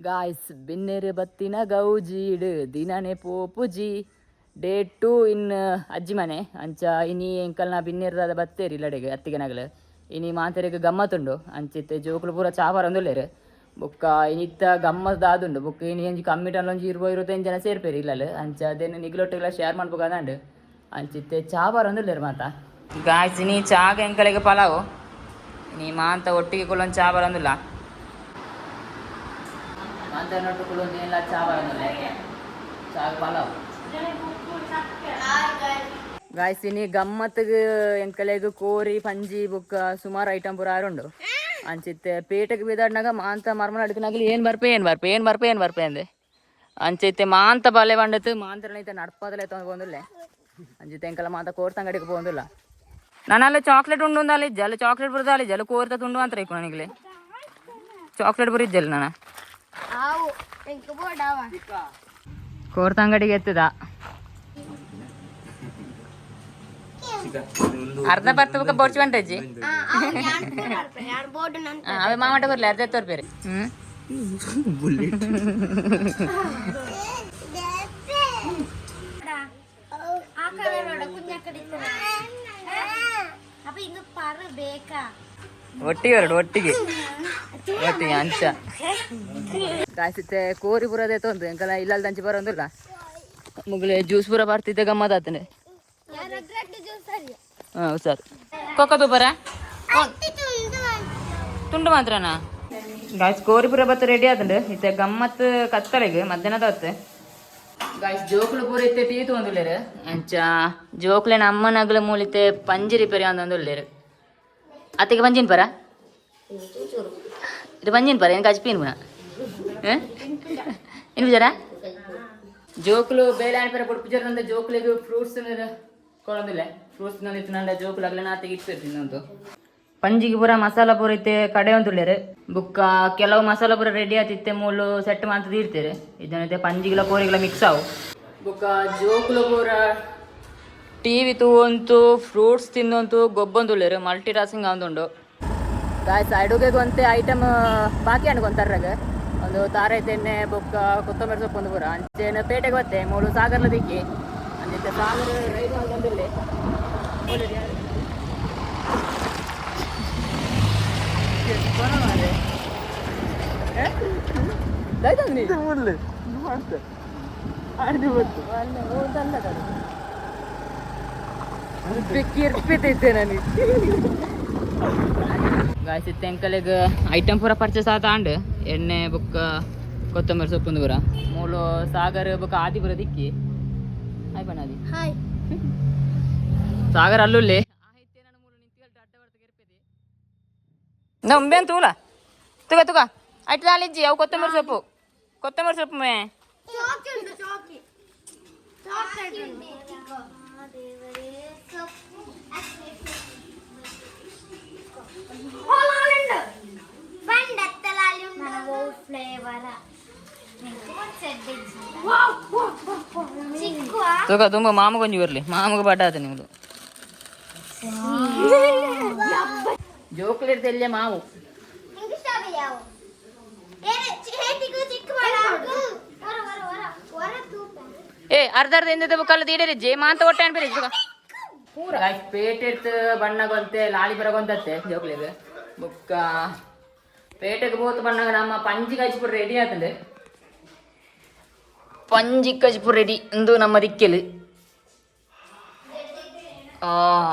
Guys, ಬಿನ್ನೆರ್ ಬತ್ತಿನ ಗೌಜೀಡ್ ದಿನನೆ ಪೋಪುಜಿ. Day two in ಅಜ್ಜಿ ಮನೆ. ಅಂಚ ಇನಿ ಎಂಕಲ್ನ ಬಿನ್ನೆರ್ದಾದ ಬತ್ತೇರಿ ಇಲ್ಲಡೆಗ್ ಅತ್ತಿಗೆನಗಲು. ಇನಿ ಮಾತೆರೆಗ್ ಗಮ್ಮತ್ತುಂಡು. ಅಂಚಿತ್ತೆ ಜೋಕುಲು ಪೂರ ಚಾ ಪರೊಂದುಲ್ಲೆರ್. ಬೊಕ್ಕ ಇನಿತ್ತ ಗಮ್ಮತ್ ದಾದುಂಡು. ಬೊಕ್ಕ ಇನಿ ಒಂಜಿ ಕಮ್ಮಿಟಲ್ ಒಂಜಿ 20 25 ಜನ ಸೇರ್ಪೇರು ಇಲ್ಲಲ್. ಅಂಚ ಅದೇನು ನಿಗ್ಲೊಟ್ಟಿಗೆಲ್ಲ ಶೇರ್ ಮಾಡ್ಬೇಕಾದಂಡು. ಅಂಚಿತ್ತೆ ಚಾ ಪರೊಂದುಲ್ಲೆರ್ ಮಾತ. ಗಾಯ್ಸ್, ಇನಿ ಚಾಗ ಎಂಕಲೆಗ್ ಪಲಾವು. ನೀ ಮಾಂತ ಒಟ್ಟಿಗೆ ಕುಲ್ಲೊಂದು ಚಾ ಬರಂದಿಲ್ಲ. ಮಾಂತ ನೊಟ್ಟು ಕುಲ್ಲೊಂದು ಏನ್ಲ ಚಾ ಬರಂದಿಲ್ಲ. ಚಾ ಪಲಾವ್. ಗಾಯ್ಸ್, ಇನಿ ಗಮ್ಮತ್ಗ್ ಎಂಕಲೆಗ್ ಕೋರಿ, ಪಂಜಿ ಬುಕ್ಕ ಸುಮಾರು ಐಟಮ್ ಪೂರ ಆರುಂಡು. ಅಂಚಿತ್ತೆ ಪೇಟೆಗೆ ಬೀದಾಡ್ನಾಗ ಮಾಂತ ಮರ್ಮಲ ಅಡ್ಕನಾಗಲಿ ಏನ್ ಬರ್ಪೆ, ಏನ್ ಬರ್ಪೆ, ಏನ್ ಬರ್ಪೆ, ಏನ್ ಬರ್ಪೆ ಅಂದೆ. ಅಂಚೈತೆ ಮಾಂತ ಬಲೆ ಬಂಡತ್ತು ಮಾಂತರ ಐತೆ ನಡ್ಪದಲೆ ತೊಗೊಂಡಿಲ್ಲ. ಅಂಚಿತ್ತೆ ಎಂಕಲ ಮಾಂತ ಕೋರ್ತಂಗಡಿಗೆ ಪೋಂದಿಲ್ಲ. ನಾನು ಚಾಕ್ಲೇಟ್ ಉಂಡು ಅಂದ ಜಲ ಚಾಕ್ಲೇಟ್ ಬರುದಾಲಿ ಜಲ ಕೋರ್ತ ತುಂಡು ಅಂತ ಇಕ್ಕು ನನಗೆ ಚಾಕ್ಲೇಟ್ ಬರಿಜ್ಜಲ್ಲ ನಾನು. ಆವು ಎಂಕ್ ಬೋಡಾವ. ಕೋರ್ತಂಗಡಿಗೆ ಎತ್ತದ ಅರ್ಧ ಪತ್ತು ಬೊಕ್ಕ ಬೊರ್ಚು ಬಂಟಜ್ಜಿ. ಯಾನ್ ಬೋಡು ನನ್. ಅವೇ ಮಾಮಾಟ ಬರ್ಲಿ, ಅರ್ಧ ತೋರ್ಪೇರಿ. ಹ್ಮ್. ಆ ಕಲರ್ ನೋಡ ಕುഞ്ഞക്കടി. ಅಪ್ಪ ಇಂದು ಪರ ಬೇಕಾ? ಒಟ್ಟಿಗೆ ಹೊರಡು, ಒಟ್ಟಿಗೆ ಒಟ್ಟಿಗೆ. ಅಂಚ ಕಾಸಿತ್ತೆ ಕೋರಿ ಪೂರ ತೊಂದು ಎಂಕಲ ಇಲ್ಲಲ್ದಂಚಿ ದಂಚಿ ಬರೋದಿಲ್ಲ. ಮುಗ್ಲೆ ಜ್ಯೂಸ್ ಪೂರ ಬರ್ತಿದ್ದೆ, ಗಮ್ಮತ್ ಆತನೆ. ಜ್ಯೂಸ್ ಸರಿ. ಹಾಂ ಸರ್, ಕೊಕ್ಕ ತೂಪರ ತುಂಡು ಮಾತ್ರನಾ? ಗಾಯ್ಸ್, ಕೋರಿ ಪೂರ ಬತ್ತ ರೆಡಿ ಆತಂಡು. ಇತ್ತೆ ಗಮ್ಮತ್ ಕತ್ತಲೆಗ್ ಮಧ್ಯಾಹ್ನದ ಹೊತ್ತು. ಗಾಯ್ಸ್, ಜೋಕುಲು ಪೂರ ಇತ್ತೆ ಟೀ ತಗೊಂಡುಲ್ಲೇರು. ಅಂಚ ಜೋಕುಲೆನ ಅಮ್ಮನಗ್ಲ ಮೂಲಿತೆ ಪಂಜಿ ರಿಪೇರಿ ಅಂದೊಂದುಲ್ಲೇರು. ಅತ್ತಿಗೆ ಪಂಜಿನ ಪರ, ಇದು ಪಂಜಿನ ಪರ ಏನು ಕಚ್ಪೀನ್ ಪುನ ಏನು ವಿಚಾರ. ಜೋಕುಲು ಬೇಲೆ ಅನ್ಪರ ಬುಡ್ಪುಜರ್. ಜೋಕುಲಿಗೆ ಫ್ರೂಟ್ಸ್ ಕೊಡೊಂದಿಲ್ಲ. ಫ್ರೂಟ್ಸ್ ಇತ್ತು ಜೋಕುಲು ಅಗ್ಲ ನಾತಿಗೆ ಇಟ್ಟು ತಿನ್ನಂತು. ಪಂಜಿಗೆ ಪೂರ ಮಸಾಲ ಪೂರ ಇತ್ತೆ ಕಡೆ ಒಂದುಲ್ಲೇರು. ಬುಕ್ಕ ಕೆಲವು ಮಸಾಲ ಪೂರ ರೆಡಿ ಆತಿತ್ತೆ, ಮೂಲು ಸೆಟ್ ಮಾತ ತೀರ್ತಾರೆ. ಇದನ್ನ ಪಂಜಿಗಿಲ ಕೋರಿಗಿಲ ಮಿಕ್ಸ್ ಆವು. ಬುಕ್ಕ ಜೋಕುಲು ಪೂರ ಟಿವಿ ತೂವಂತು, ಫ್ರೂಟ್ಸ್ ತಿನ್ನೊಂತು, ಗೊಬ್ಬೊಂದುಲ್ಲೇರು. ಮಲ್ಟಿ ಟಾಸ್ಕಿಂಗ್ ಆಂದುಂಡು. ಗಾಯ್ಸ್, ಅಡುಗೆಗೆ ಒಂತೆ ಐಟಮ್ ಬಾಕಿ ಅನ್ಕೊಂತಾರ್ರಾಗ. ಒಂದು ತಾರೆ ತೆನ್ನೆ ಬೊಕ್ಕ ಕೊತ್ತಂಬರಿ ಸೊಪ್ಪು ಒಂದು ಪೂರ. ಅಂಚೆನ ಪೇಟೆಗೆ ಬತ್ತೆ ಮೂಲು ಸಾಗರ್ಲ ದಿಕ್ಕಿ. ಅಂಚಿತ್ತೆ ಸಾಗರ್ ರೈಲ್ ಬಂದಿಲ್ಲ. ಕಿರ್ಪಿತೈತೆ ನನಗೆ. ಗಾಯ್ಸ್, ಇತ್ತೆ ಎಂಕಲೆಗ್ ಐಟಮ್ ಪೂರ ಪರ್ಚೇಸ್ ಆತ ಆಂಡ್. ಎಣ್ಣೆ ಬೊಕ್ಕ ಕೊತ್ತಂಬರಿ ಸೊಪ್ಪು ಪೂರ. ಮೂಲು ಸಾಗರ್ ಬೊಕ್ಕ ಆದಿ ಪೂರ ದಿಕ್ಕಿ. ಹಾಯ್ ಪಣ ಆದಿ. ಹಾಯ್. ಸಾಗರ್ ಅಲ್ಲುಲ್ಲೆ ಉಂಬೆನ್ ತೂಲ. ತುಗ ತುಗ ಐಟ್ ದಾಲಿಜ್ಜಿ ಅವು ಕೊತ್ತಂಬರಿ ಸೊಪ್ಪು, ಕೊತ್ತಂಬರಿ ಸೊಪ್ಪು ಮೇ. ಚಾಕಿ ಉಂಟು, ಚಾಕಿ, ಚಾಕ್ಲೇಟ್ ಉಂಟು. ದೇವರೇ, ಸೊಪ್ಪು ಬಂಡತ್ತಲಾಲಿ ಉಂಟು. ಫ್ಲೇವರ್ ಚಿಕ್ಕುವ. ತುಗ ತುಂಬ ಮಾಮಗೊಂಜಿ ಬರ್ಲಿ, ಮಾಮಗ ಬಡ್ಡ ಆತ ನಿಮ್ದು. ಜೋಕುಲಿರ್ತ ಎಲ್ಲೆ ಮಾವು. ಏ, ಅರ್ಧ ಅರ್ಧ ಎಂದ ಕಲ್ಲ ತೀಡರಿ ಜೇ ಮಾಂತ ಒಟ್ಟೆ ಅನ್ಬೇರಿ ತುಗ. ಗಾಯ್ಸ್, ಪೇಟೆಡ್ತ್ ಬಣ್ಣಗೊಂತೆ ಲಾಳಿ ಬರಗೊಂತತ್ತೆ ಜೋಕ್ಲಿಗ್. ಬೊಕ್ಕ ಪೇಟೆಗೆ ಬೋತ್ ಬಣ್ಣಗ ನಮ್ಮ ಪಂಜಿ ಕಜ್ಪುರ ರೆಡಿ ಆತಂದೆ. ಪಂಜಿ ಕಜ್ಪುರ ರೆಡಿ ಇಂದು ನಮ್ಮ ದಿಕ್ಕೆಲು. ಆ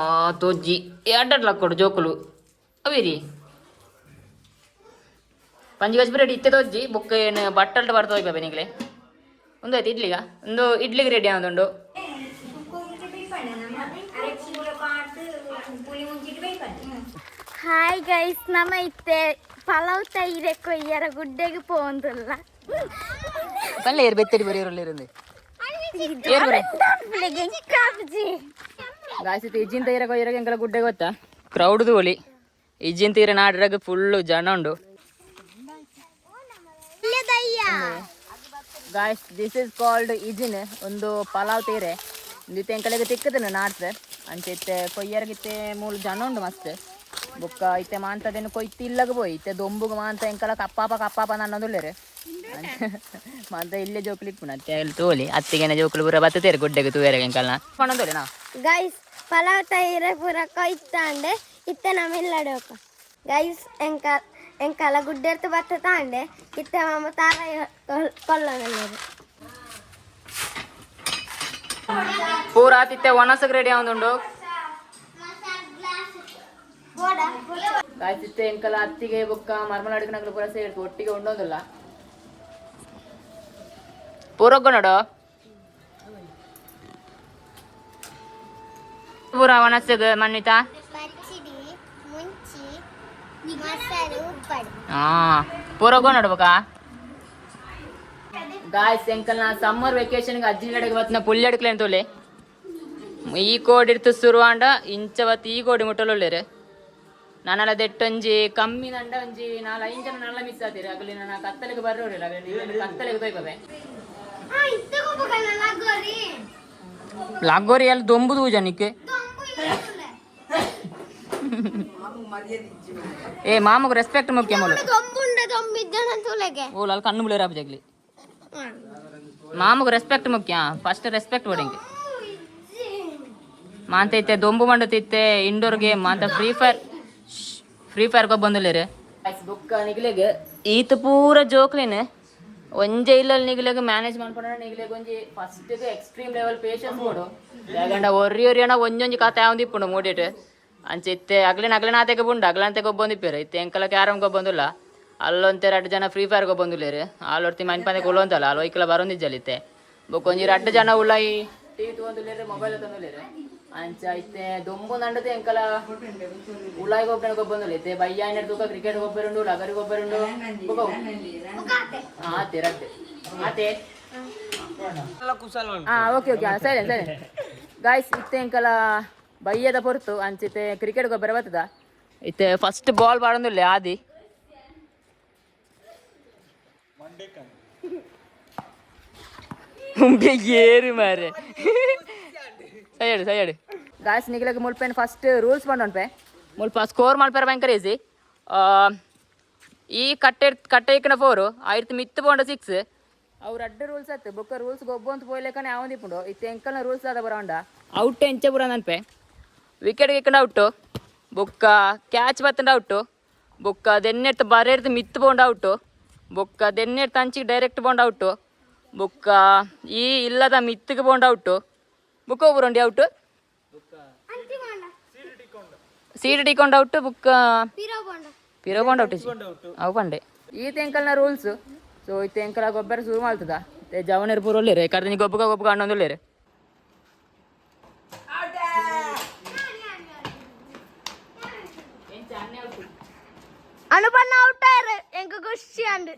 ತೋಜ್ಜಿ ಎರಡು ಲಕ್ಕೊಡು ಜೋಕುಲು ಅವೇರಿ. ಪಂಜಿ ಕಜ್ಪುರ ರೆಡಿ ಇತ್ತೆ ತೋಜ್ಜಿ. ಬೊಕ್ಕ ಏನು ಬಟ್ಟಲ್ಟ್ ಬರ್ತೋಯ್ ಬಾಬೆ ನಿಗ್ಲೆ. ಒಂದು ಆಯ್ತು ಇಡ್ಲಿಗ, ಒಂದು ಇಡ್ಲಿಗೆ ರೆಡಿ ಆದೊಂಡು. ಹಾಯ್ ಗೈಸ್, ನಮ್ಮ ಇತ್ತೆ ಪಲಾವ್ ತೈರೆ ಕೊಯ್ಯರ ಗುಡ್ಡೆಗೆ ಪೋಂದುಲ್ಲ. ಪಲ್ಲೆ ಏರ್ ಬೆತ್ತಡಿ ಬರೀ ಇರಂದು ಏರ್ ಬರೇ. ಗಾಯ್ಸ್, ಇಜ್ಜಿನ ತೀರ ಕೊಯ್ಯರ ಎಂಕಲ ಗುಡ್ಡೆ ಗೊತ್ತಾ ಕ್ರೌಡ್ ಒಲಿ. ಇಜ್ಜಿನ ತೀರ ನಾಡ್ರಾಗ ಫುಲ್ಲು ಜನ ಉಂಡು. Guys, this is called ಇಜಿನ್. ಒಂದು ಪಲಾವ್ ತೀರೆ. ಇಂದಿತ್ತೆ ಎಂಕಲೆಗ್ ತಿಕ್ಕದನ ನಾಡ್ತ. ಅಂಚೆ ಇತ್ತೆ ಕೊಯ್ಯರ್ಗಿತ್ತೆ ಮೂಲು ಜನ ಉಂಡು ಮಸ್ತ್. ಬೊಕ್ಕ ಇತ್ತೆ ಮಾಂತದೇನು ಕೊಯ್ತು ಇಲ್ಲಗ ಪೋಯಿ ಇತ್ತೆ ದೊಂಬುಗು ಮಾಂತ ಎಂಕಲ ಕಪ್ಪಾಪ ಕಪ್ಪಾಪ ನನ್ನೊಂದುಲ್ಲೆರ್ ಮಾಂತ ಇಲ್ಲೇ ಜೋಕುಲು ಇಪ್ಪುನ ಅತ್ತೆ ಅಲ್ಲಿ ತೋಲಿ ಅತ್ತಿಗೆನ ಜೋಕುಲು ಪೂರ ಬತ್ತೇರು ಗುಡ್ಡೆಗೆ ತೂವೆರೆಗೆ ಎಂಕಲ್ನ ಪಣೊಂದುಲ್ಲೆ ನಾ. ಗೈಸ್, ಪಲಾವ್ ತೈರೆ ಪೂರ ಕೊಯ್ತಾಂಡೆ. ಇತ್ತೆ ನಮ್ಮ ಇಲ್ಲಡೆ ಹೋಗ. ಗೈಸ್, ಎಂಕ ಎಂಕಲ ಗುಡ್ಡೆರ್ತು ಬತ್ತ ತಾಂಡೆ. ಇತ್ತೆ ಮಾಮ ತಾರ ಕೊಲ್ಲೊಂದುಲ್ಲೆರ್. ಪೂರ ಆತಿತ್ತೆ ಒಣಸಗ್ ರೆಡಿ ಆವೊಂದುಂಡು. ಗಾಯ್ಸ್, ಇತ್ತೆ ಎಂಕಲ ಅತ್ತಿಗೆ ಬೊಕ್ಕ ಮರ್ಮಲ ಅಡುಗನಕುಲು ಪೂರ ಸೇರ್ದು ಒಟ್ಟಿಗೆ ಉಂಡೊಂದುಲ್ಲ. ಪೂರೊಗ್ಗು ನೋಡು ಪೂರ ಒಣಸಗ್ ಮನ್ವಿತಾ. ಪಚ್ಚಿಡಿ, ಮುಂಚಿ, ಮಸಾಲೆ, ಉಪ್ಪಡು. ಹಾ, ಪೂರೊಗ್ಗು ನೋಡ್ಬೇಕ. ಗಾಯ್ಸ್, ಎಂಕಲ್ನ ಸಮ್ಮರ್ ವೆಕೇಶನ್ ಅಜ್ಜಿನ ಬತ್ತಿನ ಪುಲ್ಯಡ್ಕ್ಲೇನ್ ತೋಲೆ. ಈ ಕೋಡಿರ್ತು ಸುರುವಾಂಡ ಇಂಚ ಬತ್ತಿ ಈ ಕೋಡಿ ಮುಟ್ಟಲೊಲ್ಲೆರ್. ನನಲ ದೆಟ್ಟೊಂಜಿ ಕಮ್ಮಿ ನಂಡ ಒಂಜಿ ನಾಲ್ ಐದು ಜನ ನಲ್ಲ ಮಿಸ್ ಆತೀರಿ. ಅಗಲಿ ನನ್ನ ಕತ್ತಲೆಗೆ ಬರೋರಿಲ್ಲ, ಅಗಲಿ ಕತ್ತಲೆಗೆ ತೋಯ್ಪವೆ. ಲಗೋರಿ ಅಲ್ಲಿ ದೊಂಬುದು ಜನಕ್ಕೆ. ಏ, ಮಾಮಗ್ ರೆಸ್ಪೆಕ್ಟ್ ಮುಖ್ಯ ಮೊದಲು. ದೊಂಬುಂಡ ದೊಂಬಿದ್ದನ ತುಲೆಗೆ. ಓ, ಅಲ್ಲಿ ಕಣ್ಣು ಬಿಳಿರ ಜಗ್ಲಿ. ಮಾಮಗ್ ರೆಸ್ಪೆಕ್ಟ್ ಮುಖ್ಯ, ಫಸ್ಟ್ ರೆಸ್ಪೆಕ್ಟ್ ಕೊಡಿಂಗೆ. ಮಾಂತ ಇತ್ತೆ ದೊಂಬು ಮಂಡತಿತ್ತೆ ಇಂಡೋರ್ ಗೇಮ್ ಮಾಂತ ಫ್ರೀ ಫೈರ್ ಫ್ರೀ ಫೈರ್ ಬಂದಿಲ್ಲೇರೆ. ಬುಕ್ಕ ನಿಗ್ಲೆಗ್ ಈತ ಪೂರ ಜೋಕ್ಲೇನ್ ಒಂಜೆ ಇಲ್ಲ ನಿಗ್ಲೆಗ್ ಮ್ಯಾನೇಜ್ ಮಾಡ್ಕೊಂಡ್ರೆ ನಿಗ್ಲೆಗ್ ಒಂಜಿ ಫಸ್ಟ್ ಎಕ್ಸ್ಟ್ರೀಮ್ ಲೆವೆಲ್ ಪೇಷನ್ಸ್ ಬೋಡು. ಯಾಕಂಡ ಒರ್ರಿ ಒರಿಯಣ ಒಂಜೊಂಜಿ ಕತೆ ಯಾವ್ದು ಇಪ್ಪುಂಡು ಮೂಡಿಟ್. ಅಂಚ ಇತ್ತೆ ಅಗ್ಲಿನ ಅಗ್ಲಿನ ಆತೆಗೆ ಬುಂಡು ಅಗ್ಲಂತೆ ಗೊಬ್ಬೊಂದಿಪ್ಪೇರು. ಇತ್ತೆ ಎಂಕಲ ಕ್ಯಾರಮ್ ಗೊಬ್ಬೊಂದುಲ್ಲ. ಅಲ್ಲೊಂತೆ ರಡ್ಡು ಜನ ಫ್ರೀ ಫೈರ್ ಗೊಬ್ಬೊಂದುಲ್ಲೇರು. ಆಲೊರ್ತಿ ಮನ್ ಪಂದೆ ಕುಲ್ಲೊಂತಲ್ಲ ಅಲ್ಲಿ ಒಯ್ಕಲ ಬರೊಂದಿಜ್ಜಲ್. ಇತ್ತೆ ಬೊಕ್ಕ ಒಂಜಿ ರಡ್ಡು ಜನ ಉಳ್ಳಾಯಿ ಟಿವಿ ತಗೊಂದುಲ್ಲೇರು, ಮೊಬೈಲ್ ತಂದುಲ್ಲೇರು. ಅಂಚ ಇತ್ತೆ ದೊಂಬು ನಂಡತೆ ಎಂಕಲ ಉಳ್ಳಾಯಿ ಗೊಬ್ಬರ ಗೊಬ್ಬೊಂದುಲ್ಲ. ಇತ್ತೆ ಬಯ್ಯ ತೂಕ ಕ್ರಿಕೆಟ್ ಗೊಬ್ಬರುಂಡು, ಲಗರಿ ಗೊಬ್ಬರುಂಡು. ಬೊಕ್ಕ ಆತೆ ರಡ್ಡು ಆತೆ. ಹಾ, ಓಕೆ ಓಕೆ, ಸರಿ ಸರಿ. ಗಾಯ್ಸ್, ಇತ್ತೆ ಎಂಕಲ ಬಯ್ಯದ ಪೊರ್ತು. ಅಂಚಿತೆ ಕ್ರಿಕೆಟ್ ಗೊಬ್ಬರ ಬರ್ತದ. ಇತ್ತೆ ಫಸ್ಟ್ ಬಾಲ್ ಬಾಡೊಂದುಲ್ಲೆ ಆದಿ. ಉಂಬೆ ಏರು ಮಾರೆ. ಸೈಯಡು ಸೈಯಡು. ಗಾಯ್ಸ್, ನಿಗಲಗೆ ಮುಲ್ಪೇನು ಫಸ್ಟ್ ರೂಲ್ಸ್ ಪಂಡೊನ್ಪೆ. ಮುಲ್ಪ ಸ್ಕೋರ್ ಮಲ್ಪೆರ ಭಯಂಕರ ಈಸಿ. ಈ ಕಟ್ಟೆ ಕಟ್ಟೆ ಇಕ್ಕನ ಫೋರು, ಆಯ್ತು ಮಿತ್ತು ಪೋಂಡ ಸಿಕ್ಸ್. ಅವ್ರ ಅಡ್ಡ ರೂಲ್ಸ್ ಆಯ್ತು. ಬೊಕ್ಕ ರೂಲ್ಸ್ ಗೊಬ್ಬ ಅಂತ ಪೋಯ್ಲೆಕ್ಕನೆ ಯಾವಂದು ಇಪ್ಪುಂಡು. ಇತ್ತೆ ಎಂಕಲ್ನ ರೂಲ್ಸ್ ಆದ ಬರೋಂಡ ಔಟ್ ಎಂಚ ಪುರ ನನ್ಪೆ. ವಿಕೆಟ್ ಇಕ್ಕಂಡ ಔಟು, ಬೊಕ್ಕ ಕ್ಯಾಚ್ ಬತ್ತಂಡ ಔಟು, ಬೊಕ್ಕ ದೆನ್ನೆಡ್ತು ಬರೇರ್ದು ಮಿತ್ತು ಪೋಂಡ ಔಟು, ಬೊಕ್ಕ ದೆನ್ನೆಡ್ತು ಅಂಚಿಗೆ ಡೈರೆಕ್ಟ್ ಪೋಂಡ ಔಟು, ಬೊಕ್ಕ ಈ ಇಲ್ಲದ ಮಿತ್ತಿಗೆ ಪೋಂಡ ಔಟು, ಬೊಕ್ಕ ಒಬ್ಬರುಂಡಿ ಔಟು, ಸೀಟ್ ಟಿಕೊಂಡ ಔಟು, ಬೊಕ್ಕ ಪಿರೋ ಪೋಂಡ ಔಟ್. ಅವು ಪಂಡೆ ಈ ತೆಂಕಲ್ನ ರೂಲ್ಸ್. ಸೊ ಇತ್ತೆ ಎಂಕಲ ಗೊಬ್ಬರ ಶುರು ಮಾಡ್ತದ. ಜವನರು ಪೂರ ಒಲ್ಲೇರು ಕರ್ದಿನಿ ಗೊಬ್ಬಗ ಗೊಬ್ಬಗ ಅಣ್ಣೊಂದುಲ್ಲೇರು. ಅನುಪನ್ನ ಔಟ್ ಆಯ್ರು, ಎಂಕ್ ಖುಷಿ ಅಂಡ್.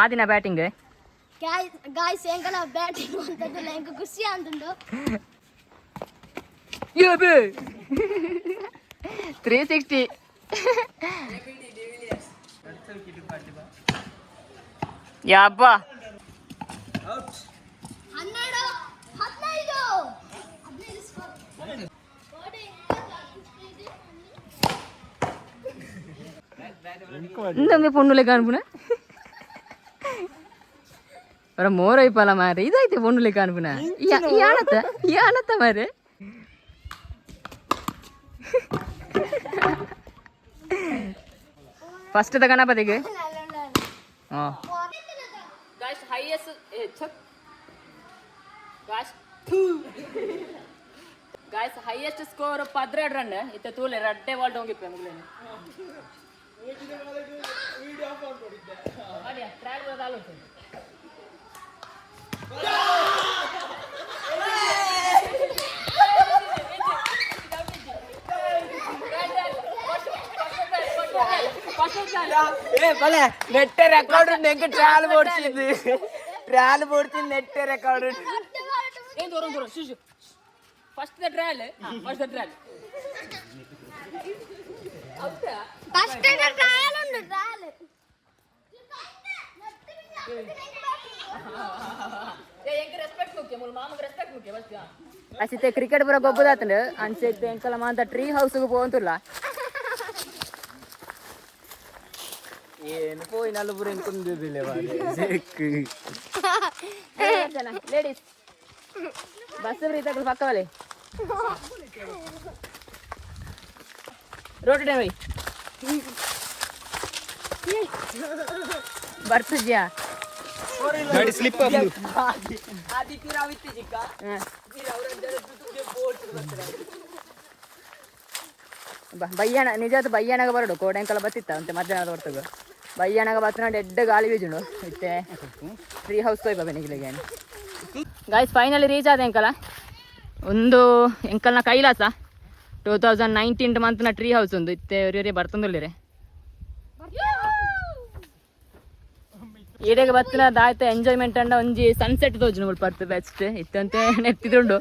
ಆದಿನ ಬ್ಯಾಟಿಂಗ್. ಗಾಯ್ಸ್, ಎಂಕಲ ಬ್ಯಾಟಿಂಗ್ ಅಂತದಲ್ಲ, ಎಂಕ್ ಖುಷಿ ಅಂತುಂಡು. 360. ಯಪ್ಪ. 12, 15, 15 ಸ್ಕೋರ್. ಇಂದೊಮ್ಮೆ ಪೊಣ್ಣುಲೆ ಕಾಣ್ಪುನ ಬರ ಮೋರೈಪಲ ಮಾರೆ. ಇದಾಯ್ತು ಪೊಣ್ಣುಲೆ ಕಾಣ್ಪುನ ಯಾಣತ್ತ ಯಾಣತ್ತ ಮಾರೆ. ಫಸ್ಟ್ the ಗಣಪತಿಗೆ. ಹಾಂ ಗಾಯ್ಸ್, ಹೈಯೆಸ್ಟ್ ಛಕ್ guys guys, highest score 12 run. ಇತ್ತೆ ತೂಲೆ ರಡ್ಡೆ ಬಾಲ್ ಡೋಂಗಿಪ್ಪೆ ಮುಗ್ಲೇನೆ. ಟ್ರಯಲ್ ಆಲೋಚನೆ. ఏ భలే నెట్ రికార్డు ఉంది. ఇంకా ట్రాల్ పొడిచింది, ట్రాల్ పొడిచింది, నెట్ రికార్డు. ಏನ್ ದೂರ ದೂರ ಶಿಶು. First the trial, first the trial. First trial ಉಂಡು, ಟ್ರಯಲ್. ರೆಸ್ಪೆಕ್ಟ್ ಮುಖ್ಯ, ಮೂಲ ಮಾಮಗ ರೆಸ್ಪೆಕ್ಟ್ ಮುಖ್ಯ ಬಸ್. ಅಸಿತೆ ಕ್ರಿಕೆಟ್ ಪೂರ ಗೊಬ್ಬದಾತಂಡು ಅನ್ಸೈತೆ. ಎಂಕಲ ಮಾಂತ ಟ್ರೀ ಹೌಸ್ಗೆ ಪೋಂತುಲ್ಲ. ಏನು ಪೋಯಿ ನలుగురు ఎంకుంది. ಲೇಡೀಸ್ ಬಸ್ ತಗಲು ಪಕ್ಕವಲೆ ರೋಡ್ ಡೇ ಬರ್ತದ್ಯಾ? ಗಾಡಿ ಸ್ಲಿಪ್. ಬಯ್ಯಣ ನಿಜಾದ ಬಯ್ಯಣಗ ಬರಡು ಕೋಡೆಂಕಲ ಬತ್ತಿತ್ತ ಅಂತೆ. ಮಧ್ಯಾಹ್ನದ ಹೊರ್ತಗ ಬಯ್ಯಣಗ ಬತ್ತನ ಎಡ್ಡ ಗಾಳಿ ಬೀಜುಂಡು. ಇತ್ತೆ ಟ್ರೀ ಹೌಸ್ ತೋಯ್ ಬೆನಿಗಿಲಿಗೆ. ಗಾಯ್ಸ್, ಫೈನಲಿ ರೀಚ್ ಆದ ಎಂಕಲ. ಒಂದು ಎಂಕಲ್ನ ಕೈಲಾಸ 2019 ಮಂತ್ನ ಟ್ರೀ ಹೌಸ್ ಒಂದು. ಇತ್ತೆ ಒರಿ ಬರ್ತಂದುಳ್ಳಿರೆ. ಈಡೆಗೆ ಬತ್ತಿನ ದಾಯ್ತ ಎಂಜಾಯ್ಮೆಂಟ್ ಅಂಡ ಒಂಜಿ ಸನ್ಸೆಟ್ ತೋಜುನು ಮುಲ್ಪ ಬೆಸ್ಟ್. ಇತ್ತಂತೆ ನೆತ್ತಿದುಂಡು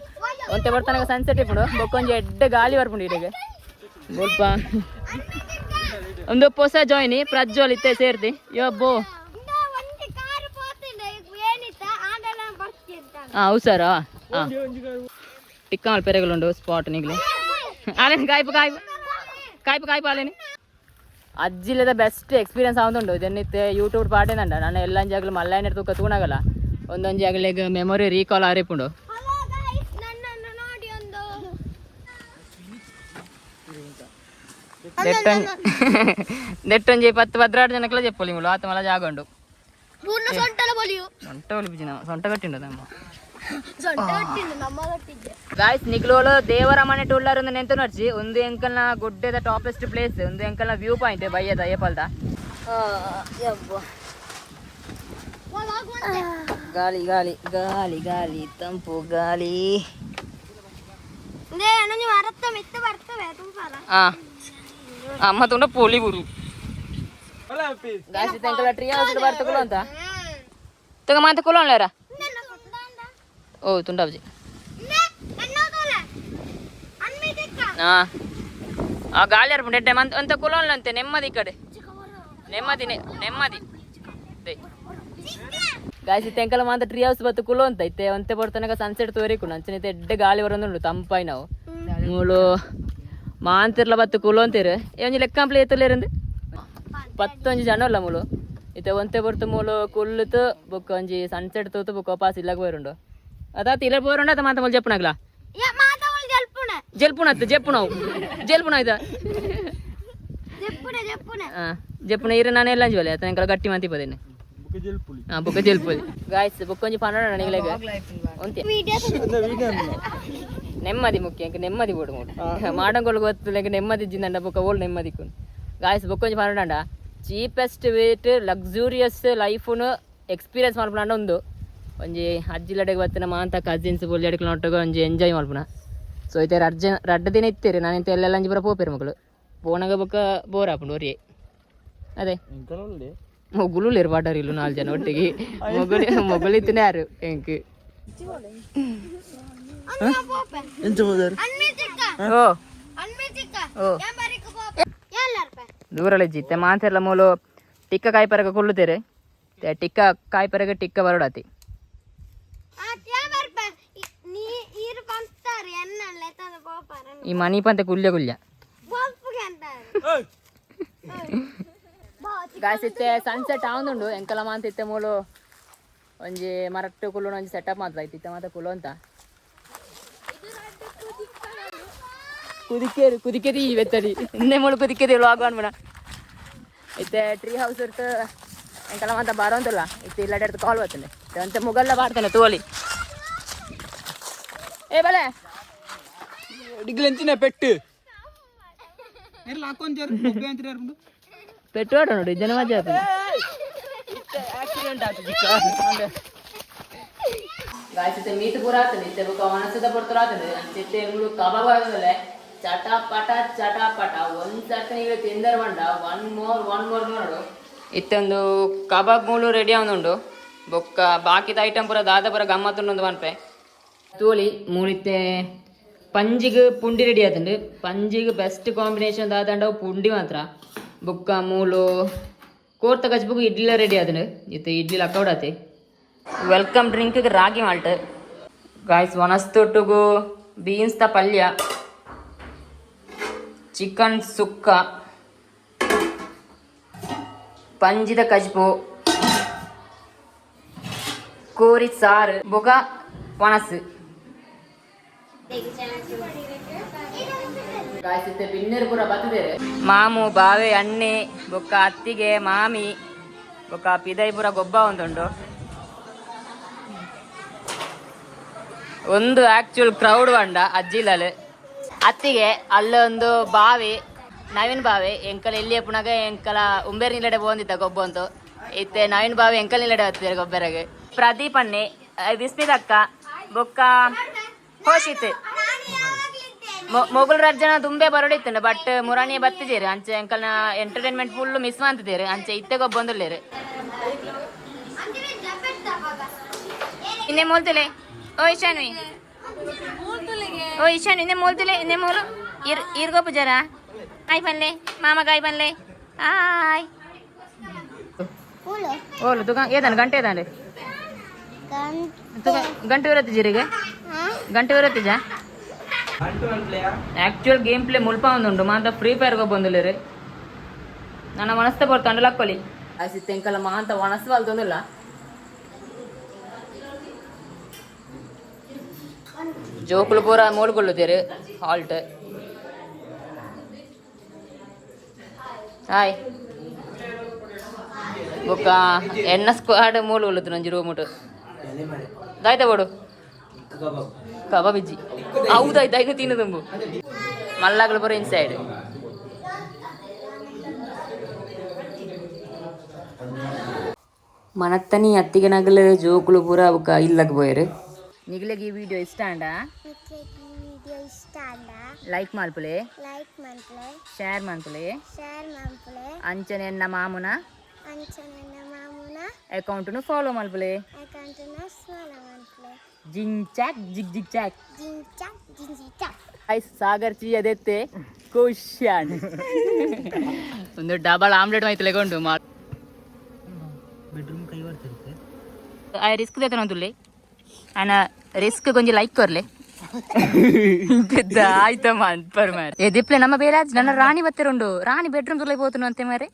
ಒಂತೆ ಬರ್ತನಗ ಸನ್ಸೆಟ್ ಇಪ್ಪುಂಡು. ಬೊಕ್ಕೊಂಜಿ ಎಡ್ಡೆ ಗಾಳಿ ಬರ್ಪುಂಡು ಈಡೆಗೆ ಮುಲ್ಪ. ಒಂದು ಪೊಸ ಜಾಯ್ನಿ ಪ್ರಜ್ವಲ್ ಇತ್ತೆ ಸೇರ್ತಿ ಯಬ್ಬೋ. ಒಂಜಿ ಕಾರ್ ಪೋತಿಂಡ ಏನಿತ್ತ ಆಂಡಲ ಬರ್ತಿಂತ. ಹಾಂ, ಹೌದು ಸರ್. ಹಾಂ, tikka ಪೆರೆಗಲುಂಡು spot Nigli. ಆಲೇನು ಕಾಯ್ಪು ಕಾಯ್ಪು ಕಾಯ್ಪು ಕಾಯ್ಪು ಆಲೇನು. ಅಜ್ಜಿಲ್ಲದ best experience ಆವೊಂದುಂಡು. ಇದನ್ನಿತ್ತೆ ಯೂಟ್ಯೂಬ್ ಪಾಟೇದಂಡ ನಾನು ಎಲ್ಲ ಜಾಗಲು ಮಲ್ಲಾಯನ ತೂಕ ತೂಣಗಲ್ಲ. ಒಂದೊಂದು ಜಾಗಲಿಗೆ ಮೆಮೊರಿ ರೀಕಾಲ್ ಆರಿಪುಂಡು. ಹಲೋ ಗೈಸ್, ನನ್ನನ್ನು ನೋಡಿ ಒಂದು. ನೆಟ್ಟೊಂಜಿ 10 12 ಜನಕ್ಲ చెప్పಲಿ ಮುಲು ಆತ ಮಲ್ಲ ಜಾಗ ಉಂಡು. ಪೂರ್ಣ ಸೊಂಟಲ ಬಲಿಯು. ಸೊಂಟ ಒಲಿಪಿಜಿನ ಸೊಂಟ ಕಟ್ಟಿಂಡು ನಮ್ಮ. ಸೊಂಟ ಕಟ್ಟಿಂಡು ನಮ್ಮ ಕಟ್ಟಿದ್ದೆ. ಗಾಯ್ಸ್, ನಿಕ್ಲೋಲು ದೇವರ ಮನೆ ಟುಳ್ಳಾರ್ ಒಂದು ನೆಂತು ನಡ್ಚಿ. ಒಂದು ಎಂಕಲ್ನ ಗುಡ್ಡೆದ ಟಾಪೆಸ್ಟ್ ಪ್ಲೇಸ್, ಒಂದು ಎಂಕಲ್ನ ವ್ಯೂ ಪಾಯಿಂಟ್ ಬಯ್ಯದ ಅಯ್ಯಪಲ್ದ. ಗಾಳಿ ಗಾಳಿ ಗಾಳಿ ಗಾಳಿ, ತಂಪು ಗಾಳಿ. ನೀವು ಅರತ್ತ ಮೆತ್ತ ಬರ್ತವೆ ತುಂಬ. ಆ ಅಮ್ಮ ತುಂಡ ಪೋಲಿ ಬುರು. ಗಾಯ್ಸ್, ಎಂಕಲ ಟ್ರೀ ಹೌಸ್ ಬರ್ತಕುಲು ಅಂತ ತಗ ಮಾತ ಕುಲೋನ್ಲೇರ. ಓ ತುಂಡಾಬ್ಜಿ. ಹಾ, ಆ ಗಾಳಿ ಅರ್ಪುಂಡು ಎಡ್ಡೆ ಮಂತ್ ಅಂತ ಕುಲೋನ್ಲ ಅಂತೆ. ನೆಮ್ಮದಿ ಈ ಕಡೆ, ನೆಮ್ಮದಿ ನೆಮ್ಮದಿ. ಗಾಯ್ಸ್, ಇತ್ತೆ ಎಂಕಲ ಮಾಂತ ಟ್ರೀ ಹೌಸ್ ಬತ್ತು ಕುಲೋ ಅಂತ. ಇತ್ತೆ ಒಂತೆ ಬರ್ತನಕ ಸನ್ಸೆಟ್ ತೋರಿಕು. ನಂಚನ ಇತ್ತೆ ಎಡ್ಡೆ ಗಾಳಿ ಬರೋದುಂಡು ತಂಪಾಯಿ. ನಾವು ಮೂಲು ಮಾಂತಿರ್ಲ ಬತ್ತು ಕುಲೋ ಅಂತೀರು. ಒಂಜಿ ಲೆಕ್ಕ ಪ್ಲೇತುಲ್ಲೇರಂದು ಪತ್ತೊಂಜಿ ಜನ ಅಲ್ಲ ಮೂಲು. ಇತ್ತೆ ಒಂತೆ ಬರ್ತು ಮೂಲು ಕುಲ್ಲುತು ಬೊಕ್ಕ ಒಂಜಿ ಸನ್ಸೆಟ್ ತೂತು ಬೊಕ್ಕ ವಾಪಾಸ್ ಇಲ್ಲಗ್ ಬೋರುಂಡು. ಅದಾತ್ ಇಲ್ಲ ಬೋರುಂಡು ಅದ ಮಾತ ಮೂಲು ಜಪ್ಪುನಾಗ್ಲ. ಜಲ್ಪುಣ ಅತ್ತು ಜಪ್ಪುಣವು ಜಲ್ಪುಣ ಆಯ್ತಾ? ಜಪ್ಪುಣ ಜಪ್ಪುಣ. ಹಾ, ಜಪ್ಪುಣ ಇರ. ನಾನು ಎಲ್ಲ ಅಂಜುವಲೆ ಅತ್ತ ಎಂಕಲ ಗಟ್ಟಿ ಮಂತಿ ಪದೇನೆ. ಹಾ, ಬೊಕ್ಕ ಜಲ್ಪುಲಿ. ಗಾಯ್ಸ್, ಬೊಕ್ಕ ಒಂಜಿ ಪನ್ನಡ ನಿಗ್ಲೆಗ್ ಒಂತೆ. ನೆಮ್ಮದಿ ಮುಖ್ಯ ಎಂಕ್. ನೆಮ್ಮದಿ ಬೋಡು ಮೂಡು ಮಾಡಂಗೊಳ್ ಗೊತ್ತಿಲ್ಲ. ನೆಮ್ಮದಿ ಜಿಂದಂಡ ಬೊಕ್ಕ ಓಲ್ ನೆಮ್ಮದಿ ಕುನ್. ಗಾಯ್ಸ್, ಬೊಕ್ಕ ಒಂಜಿ ಪನ್ನಡ ಚೀಪೆಸ್ಟ್ ವೇಟ್ ಲಕ್ಸುರಿಯಸ್ ಲೈಫುನು ಎಕ್ಸ್ಪೀರಿಯನ್ಸ್ ಮಲ್ಪುನ ಒಂದು ಒಂಜಿ ಅಜ್ಜಿಲಡೆಗೆ ಬತ್ತಿನ ಮಾಂತ ಕಸಿನ್ಸ್ ಬೊಲ್ಯಡಿಕ್ಲ ಒಟ್ಟಿಗೆ ಒಂಜಿ ಎಂಜಾಯ್ ಮಲ್ಪುನ. ಸೊ ಇತ್ತೆ ರಡ್ಜ ರಡ್ಡ ದಿನ ಇತ್ತೀರಿ. ನಾನು ಇಂತ ಎಲ್ಲೆಲ್ಲ ಅಂಜಿ ಪೂರ ಪೋಪೇರು ಮಕ್ಕಳು ಪೋನಾಗ ಬೊಕ್ಕ ಬೋರ್ ಆಪುಂಡು ಒರಿಯೇ. ಅದೇ ಮೊಗುಲು ಪಾಡಾರ ಇಲ್ಲು ನಾಲ್ಕು ಜನ ಒಟ್ಟಿಗೆ ಮೊಗುಲು ಮೊಗುಲು ಇತ್ತನೇ ಯಾರು ಎಂಕ್. ಓ ಓ ದೂರಲ್ಲ ಜಿತ್ತೆ ಮಾಂತೆಲ್ಲ ಮೂಲು ಟಿಕ್ಕ ಕಾಯಿ ಪರಗ ಕುಳ್ಳುತ್ತೇರೆ. ಟಿಕ್ಕ ಕಾಯಿ ಪರಗ ಟಿಕ್ಕ ಬರೋಡಾತಿ. ನೀರು ಪಂತಾರೆ ಎನ್ನಲ್ಲ ಎತ್ತದ ಪೋಪಾರ. ಈ ಮನಿ ಪಂತೆ ಕುಲ್ಯ ಕುಲ್ಯ. ಬೊಲ್ಪುಗೆ ಅಂತಾರೆ. ಗಾಯ್ಸ್, ಇತ್ತೆ ಸನ್ಸೆಟ್ ಆವೊಂದುಂಡು. ಎಂಕಲ ಮಾಂತ ಇತ್ತೆ ಮೂಲು ಒಂಜಿ ಮರಟ್ಟು ಕುಲ್ಲುನ ಒಂಜಿ ಸೆಟಪ್ ಮಾತ್ರ ಐತಿ. ಇತ್ತೆ ಮಾತ ಕುಲ್ಲು ಅಂತ ಕುದಿಕೇರು ಕುದಿಕೆದಿ ಈ ವೆತ್ತಡಿ ಇನ್ನೆ ಮೂಲು ಕುದಿಕೆದಿ ವ್ಲಾಗ್ ಅನ್ಬಣ. ಇತ್ತೆ ಟ್ರೀ ಹೌಸ್ ಇರ್ತು ಎಂಕಲ ಮಾತ ಬಾರೋಂತಲ್ಲ. ಇತ್ತೆ ಇಲ್ಲಡೆ ಕಾಲ್ ಬರ್ತದೆ ಅಂತೆ. ಮುಗಲ್ಲ ಬಾಡ್ತಾನೆ ತೋಲಿ. ಏ ಬಲೆ. ಡಿಗ್ಲೆಂಚಿನ ಪೆಟ್ಟು. ಪೆಟ್ಟು ಆಡ ನೋಡಿ ಜನ ಮಜಾ ಆಗ್ತದೆ. ಆಕ್ಸಿಡೆಂಟ್ ಆಗ್ತದೆ. ಗಾಯ್ಸ್, ಇತ್ತೆ ಮೀಟ್ ಪೂರ ಆಗ್ತದೆ. ಇತ್ತೆ ಬೊಕ್ಕ ಒಣಸದ ಪೊರ್ತುಲು ಆಗ್ತದೆ. ಅಂಚಿತ್ತೆ ಎಂಗ್ಳು ಕಬಾಬ್ ಆಗ್ತದೆ. ಚಟ ಪಟ ಚಟ ಪಟ ಒಂದ್ ಸರ್ತಿ ನೀವು ತಿಂದರ್ ಬಂಡ ಒನ್ ಮೋರ್ ಒನ್ ಮೋರ್ ನೋಡು. ಇತ್ತೊಂದು ಕಬಾಬ್ ಮೂಲು ರೆಡಿ ಆವೊಂದುಂಡು. ಬೊಕ್ಕ ಬಾಕಿದ ಐಟಮ್ ಪೂರ ದಾದ ಪೂರ ಗಮ್ಮತ್ತುಂಡು ಪನ್ಪೆ ತೋಲಿ. ಮೂಲಿತ್ತೆ ಪಂಜಿಗ್ ಪುಂಡಿ ರೆಡಿ ಆತುಂಡು. ಪಂಜಿಗ್ ಬೆಸ್ಟ್ ಕಾಂಬಿನೇಷನ್ ದಾದಂಡ ಅವು ಪುಂಡಿ ಮಾತ್ರ. ಬೊಕ್ಕ ಮೂಲು ಕೋರ್ತ ಕಜ್ಪುಗು ಇಡ್ಲಿಲ ರೆಡಿ ಆತಂಡು. ಇತ್ತೆ idli ಲಕ್ಕೌಡಾತೆ. Welcome drink ragi malt. Guys, ವನಸ್ತೊಟ್ಟುಗು beans ತ ಪಲ್ಯ, ಚಿಕನ್ ಸುಕ್ಕ, ಪಂಜಿದ ಕಜ್ಪು, ಕೋರಿ ಸಾರು, ಬೊಗ ವನಸು. ಗಾಯ್ಸ್, ಇತ್ತೆ ಬಿನ್ನೆರ್ ಪೂರ ಬತ್ತದೇರು. ಮಾಮು, ಬಾವೆ, ಅಣ್ಣೆ, ಬೊಕ್ಕ ಅತ್ತಿಗೆ, ಮಾಮಿ, ಬೊಕ್ಕ ಪಿದೈ ಪೂರ ಗೊಬ್ಬ ಒಂದುಂಡು. ಒಂದು ಆಕ್ಚುಲ್ ಕ್ರೌಡ್ ಬಂಡ ಅಜ್ಜಿಲಾಲ್ ಅತ್ತಿಗೆ. ಅಲ್ಲೊಂದು ಬಾವಿ, ನವೀನ್ ಬಾವಿ. ಎಂಕಲ್ ಎಲ್ಲಿ ಪುನಗ ಎಂಕಲ ಉಂಬೇರ್ ನಿಲ್ಲಡೆ ಪೋಂದಿತ್ತ ಗೊಬ್ಬಂತು. ಇತ್ತೆ ನವೀನ್ ಬಾವಿ ಎಂಕಲ್ ನಿಲ್ಲಡೆ ಹತ್ತಿರ ಗೊಬ್ಬರಗೆ. ಪ್ರದೀಪ್ ಅಣ್ಣೆ, ವಿಸ್ಮಿತ್ ಅಕ್ಕ, ಬೊಕ್ಕ ಹೋಶಿತ್. ಮೊಗುಲ್ ರಜ್ಜನ ದುಂಬೆ ಬರೋಡಿತ್ತಂಡ, ಬಟ್ ಮುರಾಣಿ ಬತ್ತಿದ್ದೀರಿ. ಅಂಚೆ ಅಂಕಲ್ನ ಎಂಟರ್ಟೈನ್ಮೆಂಟ್ ಫುಲ್ ಮಿಸ್ ಮಾಡ್ತಿದ್ದೀರಿ. ಅಂಚೆ ಇತ್ತೆ ಗೊಬ್ಬಂದುಲ್ಲೇರು. ಇನ್ನೇ ಮೂಲ್ತಲೆ. ಓ ಇಶಾನ್ವಿ, ಓ ಇಶಾನ್, ಇನ್ನೇ ಮೂಲ್ತಲೆ, ಇನ್ನೇ ಮೂಲು. ಇರ್ ಇರ್ಗೋ ಪೂಜಾರ. ಹಾಯ್ ಬನ್ಲೆ ಮಾಮ, ಗಾಯ್ ಬನ್ಲೆ. ಹಾಯ್. ಓಲು ತುಕ ಏದಾನ ಗಂಟೆ ಏದಾಂಡೆ? ತುಕ ಗಂಟೆ ಬರತ್ತಿಜೀರಿಗೆ? ಗಂಟೆ ಬರತ್ತಿಜಾ? ಆಕ್ಚುಯಲ್ ಗೇಮ್ ಪ್ಲೇ ಮುಲ್ಪ ಒಂದುಂಡು. ಮಾಂತ ಫ್ರೀ ಫೈರ್ ಬಂದುಲ್ಲೇರು. ನನ್ನ ಮನಸ್ತೆ ಬರ್ತಂಡ ಲಕ್ಕೊಲಿ ಆಸಿತ್ತೆ. ಎಂಕಲ್ಲ ಮಾಂತ ಒಣಸ್ ಬಲ್ತೊಂದಿಲ್ಲ. ಜೋಕುಲು ಪೂರ ಮೂಡ್ಕೊಳ್ಳುತ್ತೀರಿ. ಹಾಲ್ಟ್. ಹಾಯ್. ಬೊಕ್ಕ ಎನ್ನ ಸ್ಕ್ವಾಡ್ ಮೂಲು ಉಳ್ಳುತ್ತು. ನಂಜಿ ರೂಮುಟು ದಾಯ್ತ ಬೋಡು ಕಬಾಬ್ ಇಜ್ಜಿ. ಹೌದಾಯ್ತು, ಐನು ತಿನ್ನು ತುಂಬು. ಮಲ್ಲಾಗಲು ಪೂರ ಇನ್ಸೈಡ್. ಮನತ್ತನಿ ಅತ್ತಿಗೆ ನಗಲು ಜೋಕುಲು ಪೂರ ಬೊಕ್ಕ ಇಲ್ಲಗ್ ಪೋಯೆರ್. ನಿಗ್ಲೆಗ್ ಈ ವಿಡಿಯೋ ಇಷ್ಟ ಆಂಡ ವಿಡಿಯೋ ಇಷ್ಟ ಆಂಡ ಲೈಕ್ ಮಲ್ಪುಲೆ, ಲೈಕ್ ಮನ್ಪುಲೆ, ಶೇರ್ ಮನ್ಪುಲೆ, ಶೇರ್ ಮನ್ಪುಲೆ. ಅಂಚನೆ ಎನ್ನ ಮಾಮುನ ಅಂಚನೆ ಮಾಮುನ ಅಕೌಂಟ್ನು ಫಾಲೋ ಮಲ್ಪುಲೆ. ಅಕೌಂಟ್ನ ಫಾಲೋ ಮನ್ಪುಲೆ. ಜಿಂಗ್ ಚಾಕ್ ಜಿಗ್ ಜಿಗ್ ಚಾಕ್. ಜಿಂಗ್ ಚಾಕ್ ಜಿಂಜಿ ಚಾಕ್. ಐಸ್ ಸಾಗರ್ ಚೀ ಅದೆತ್ತೆ ಖುಷಿಯಾನ್. ಒಂದು ಡಬಲ್ ಆಮ್ಲೆಟ್ ಮಾಯ್ತಲೆ ಕೊಂಡು. ಬೆಡ್ರೂಮ್ ಕೈ ಬರ್ತಿರುತ್ತೆ. ಆ ರಿಸ್ಕ್ ದೇತನೊಂದುಲ್ಲೆ ಆನ ರಿಸ್ಕ್ ಕೊಂಚ ಲೈಕ್ ಕೊರ್ಲೆ. ಪೆದ್ದ ಆಯ್ತಮ್ಮ ಅನ್ಪರ್ ಮಾರೆ. ಏ ದಿಪ್ಲೆ, ನಮ್ಮ ಬೇಲಾಜ್ ನನ್ನ ರಾಣಿ ಬತ್ತಿರುಂಡು. ರಾಣಿ ಬೆಡ್ರೂಮ್ ತುಲೈ ಪೋತುನು ಅಂತೆ ಮಾರೆ.